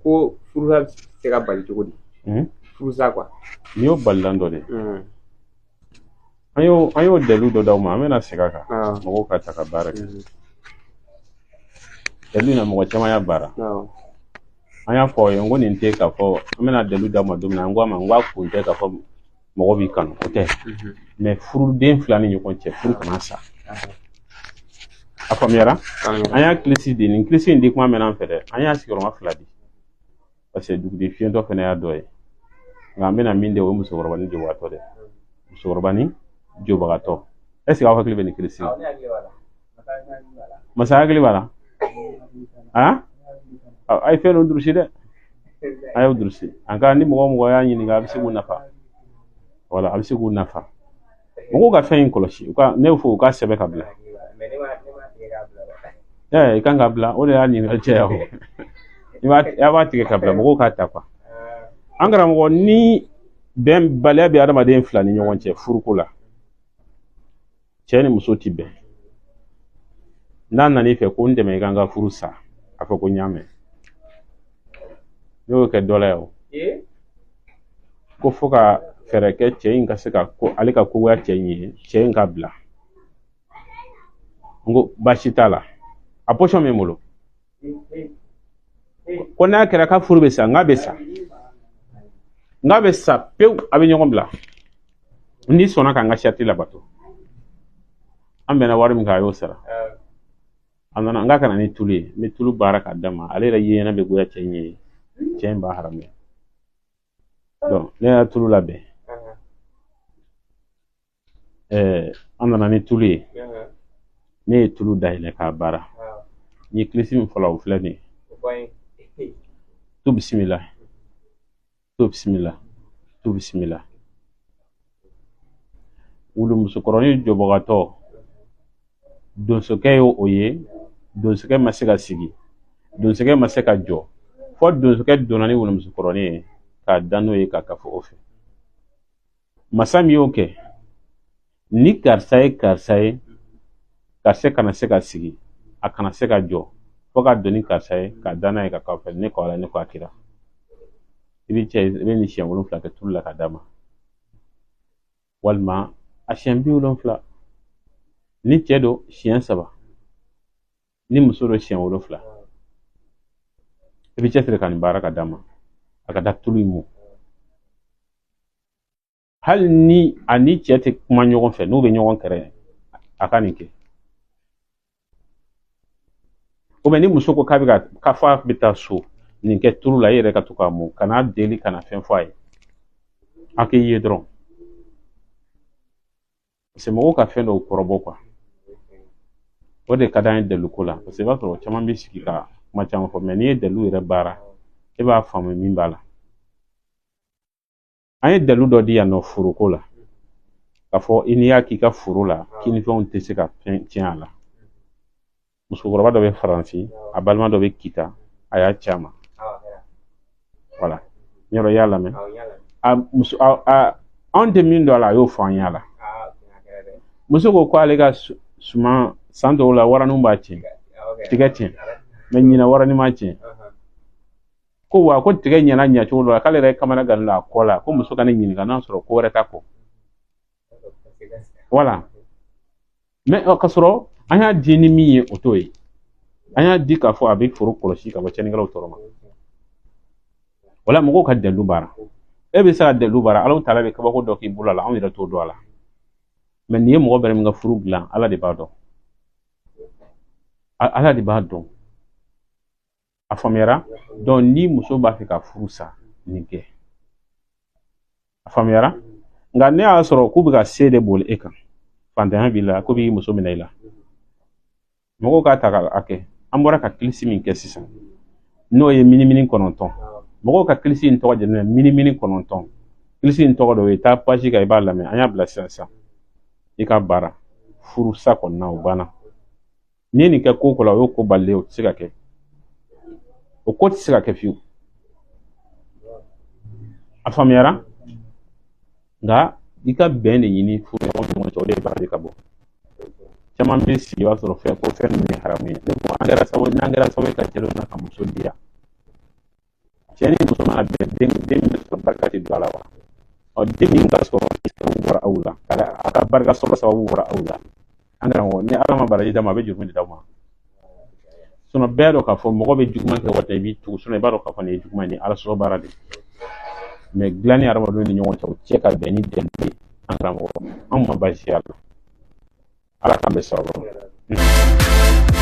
Ko furusa bɛ se ka bali cogo di? Furusa quoi. Nin y'o balilan dɔ de ye. An y'o dalilu dɔ d'aw ma, an bɛna segin a kan. Mɔgɔw ka ta ka baara kɛ. Dalilu in na, mɔgɔ caman y'a baara. An y'a fɔ aw ye n ko nin tɛ k'a fɔ an bɛna dalilu d'aw ma don min na, an ko a ma n ko a kun tɛ k'a fɔ mɔgɔ b'i kanu, o tɛ. Mais furuden fila ni ɲɔgɔn cɛ, furu kana sa. A faamuyara? An y'a kilisi di, nin kilisi in di kuma mɛnna an fɛ dɛ, an y'a sigiyɔrɔma fila di. Parce que duguden fiyentɔ fana y'a dɔ ye. Nka an bɛna min di, o ye musokɔrɔba ni jobagatɔ dɛ. Musokɔrɔba ni jobagatɔ. Est ce que aw hakili bɛ nin kilisi la? Masa hakili b'a la? Han? A ye fɛn dɔ durusi dɛ. A y'o durusi. An ka ni mɔgɔ o mɔgɔ y'a ɲininka, a bɛ se k'u nafa. Wala a bɛ se k'u nafa. Mɔgɔw ka fɛn in kɔlɔsi. U ka ne fɔ u ka sɛbɛn ka bila. I kan ka bila, o de y'a ɲininkali caya o. I b'a tigɛ ka bila, mɔgɔw k'a ta quoi. An karamɔgɔ, ni bɛnbaliya bɛ adamaden fila ni ɲɔgɔn cɛ furuko la, cɛ ni muso ti bɛn. N'a nan'i fɛ ko n dɛmɛ i ka n ka furu sa, a fɔ ko n y'a mɛn. Ne y'o kɛ dɔ la yan o. Ko fo ka fɛɛrɛ kɛ cɛ in ka se ka ko ale ka kogoya cɛ in ye, cɛ in ka bila. N ko baasi t'a la. A position bɛ n bolo. Ko n'a kɛra k'a furu bɛ sa, n k'a bɛ sa. N k'a bɛ sa pewu, a bɛ ɲɔgɔn bila. N'i sɔnna ka n ka sariti labato. An bɛnna wari min kan, a y'o sara. A nana n k'a ka na ni tulu ye. N bɛ tulu baara k'a d'a ma. Ale yɛrɛ yeɲɛna bɛ goya cɛ in ye. Cɛ in b'a haramuya. Donc ne y'a tulu labɛn. An nana ni tulu ye. Ne ye tulu dayɛlɛ k'a baara. N ye kilisi min fɔlɔ, o filɛ nin ye. Tu bisimila. Tu bisimila. Tu bisimila. Wulu musokɔrɔnin jɔbagatɔ, donsokɛ y'o ye, donsokɛ ma se ka sigi, donsokɛ ma se ka jɔ, fɔ donsokɛ donna ni wulumusokɔrɔnin ye k'a da n'o ye k'a kafo o fɛ. Masa min y'o kɛ, ni karisa ye karisa ye, karisa kana se ka sigi, a kana se ka jɔ, fo ka don ni karisa ye k'a da n'a ye ka kafo fɛ, ne ko Ala, ne ko a kira. I bɛ cɛ, i bɛ nin siɲɛ 7 kɛ tulu la ka d'a ma, walima a siɲɛ 70. Ni cɛ don, siɲɛ 3, ni muso don, siɲɛ 7. I bɛ cɛsiri ka nin baara ka d'a ma, a ka taa tulu in mun. Hali ni a ni cɛ tɛ kuma ɲɔgɔn fɛ, n'u bɛ ɲɔgɔn kɛrɛ, a ka nin kɛ. Ou bien ni muso ko k'a bɛ ka k'a fɔ a bɛ taa so, nin kɛ tulu la, i yɛrɛ ka to k'a mun, kan'a deli, kana fɛn fɔ a ye. A k'i ye dɔrɔn. Parce que mɔgɔw ka fɛn dɔw kɔrɔbɔ quoi. O de ka d'an ye dalilu ko la. Parce que i b'a sɔrɔ caman bɛ sigi ka kuma caman fɔ, mais n'i ye dalilu yɛrɛ baara, e b'a faamu min b'a la. An ye dalilu dɔ di yan nɔ foroko la, k'a fɔ i n'i y'a k'i ka foro la, kinnifɛnw tɛ se ka fɛn tiɲɛ a la. Musokɔrɔba dɔ bɛ Faransi, a balima dɔ bɛ Kita, a y'a ci a ma. Voilà. Yɔrɔ i y'a lamɛn. A muso a anw tɛ min dɔn a la, a y'o fɔ an ɲɛ la. Muso ko k'ale ka suman san dɔw la waraninw b'a tiɲɛ, tigɛ tiɲɛ, mais ɲinɛ waranin ma tiɲɛ. Ko wa ko tigɛ ɲɛna ɲɛcogo dɔ la, k'ale yɛrɛ kamana gannen don a kɔ la, ko muso ka ne ɲininka n'a sɔrɔ ko wɛrɛ t'a kɔ. Voilà. Mais k'a sɔrɔ an y'a di ni min ye, o t'o ye. An y'a di k'a fɔ a bɛ foro kɔlɔsi ka bɔ tiɲɛnikɛlaw tɔɔrɔ ma. Wala mɔgɔw ka dalilu baara. E bɛ se ka dalilu baara, Alahu taala bɛ kabako dɔ k'i bolo a la, anw yɛrɛ t'o dɔn a la. Mais nin ye mɔgɔ bɛrɛ min ka furu dilan, Ala de b'a dɔn. Ala de b'a dɔn. A faamuyara? Donc ni muso b'a fɛ ka furu sa, nin kɛ. A faamuyara? Nka ne y'a sɔrɔ k'u bɛ ka se de boli e kan. Fantanya b'i la, ko b'i muso minɛ i la. Mɔgɔw k'a ta k'a kɛ. An bɔra ka kilisi min kɛ sisan, n'o ye minimini 9. Mɔgɔw ka kilisi in tɔgɔ jɛlen minimini 9. Kilisi in tɔgɔ dɔ ye, taa page kan i b'a lamɛn. An y'a bila sisan sisan. I ka baara furusa kɔnɔna o banna. N'i ye nin kɛ ko o ko la, o y'o ko balilen ye, o tɛ se ka kɛ. O ko tɛ se ka kɛ fiyewu. A faamuyara? Nka i ka bɛn de ɲini furu ɲɔgɔn cɛ, o de ye baara de ka bɔ. Caman bɛ sigi, i b'a sɔrɔ fɛn ko fɛn ninnu ye haramu ye. Ne ko an kɛra sababu, n'an kɛra sababu ye ka cɛ dɔ na ka muso diya. Cɛ ni muso mana bɛn, den den min bɛ sɔrɔ, barika tɛ don a la wa? Ɔ, den min ka sɔrɔ ni sababu bɔra aw la, a ka barika sɔrɔ sababu bɔra aw la, an karamɔgɔ, ni Ala ma baraji d'a ma, a bɛ jurumu de d'aw ma. Sinon bɛɛ dɔn k'a fɔ mɔgɔ bɛ juguman kɛ waati, i b'i tugu. Sinon i b'a dɔn k'a fɔ nin ye juguman ye, ni Ala sɔrɔ baara de. Mais dilanni hadamadenw ni ɲɔgɔn cɛ, o cɛ ka bɛn ni dɛmɛ ye, an karamɔgɔ, anw ma baasi y'a la. Ala k'an bɛ sababu ma.